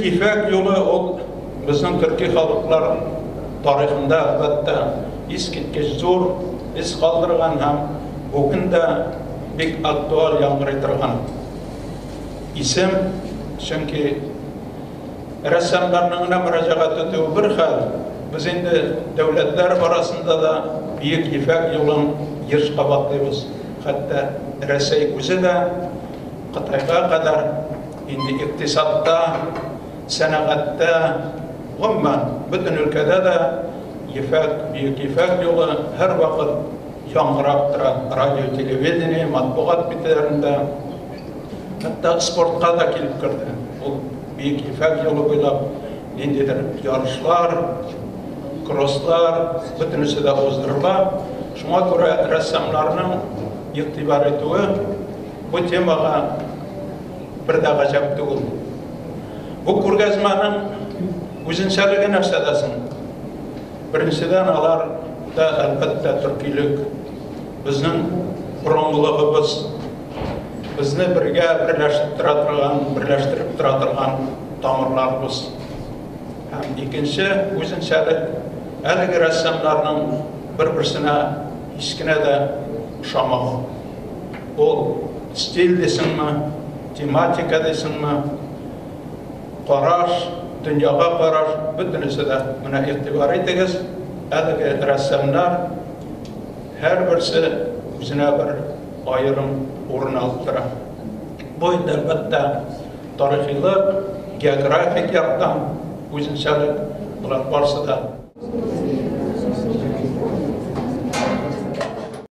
Бөек Ефәк юлы ул безнең төрки халыклар тарихында, әлбәттә, искиткеч зур эз калдырган һәм бүген дә бик актуаль яңгырый торган исем, чөнки рәссамнарның гына мөрәҗәгать итүе бер хәл, без инде дәүләтләр арасында да Бөек Ефәк юлын еш кабатлыйбыз. Хәтта Рәсәй үзе дә Кытайга кадәр инде икътисадта, сәнәгатьтә, гомумән, бөтен өлкәдә дә Ефәк, Бөек Ефәк юлы һәрвакыт яңгырап тора. Радио, телевидение, матбугат битләрендә, хәтта спортка да килеп керде. Ул Бөек Ефәк юлы буйлап ниндидер ярышлар, кросслар, бөтенесе дә уздырыла. Шуңа күрә рәссамнарның игътибар итүе бу темага бер дә гаҗәп түгел. Бу күргәзмәнең үзенчәлеге нәрсәдә соң? Беренчедән, алар да, әлбәттә, төркилек, безнең борынгылыгыбыз, безне бергә берләшеп тора торган, берләштереп тора торган тамырларыбыз. Һәм икенче үзенчәлек, әлеге рәссамнарның бер-берсенә һич кенә дә ошамавы. Ул стиль дисеңме, тематика дисеңме, караш, дөньяга караш, бөтенесе дә. Менә игътибар итегез, әлеге рәссамнар һәрберсе үзенә бер аерым урын алып тора. Бу инде, әлбәттә, тарихилык, географик яктан үзенчәлек, болар барысы да.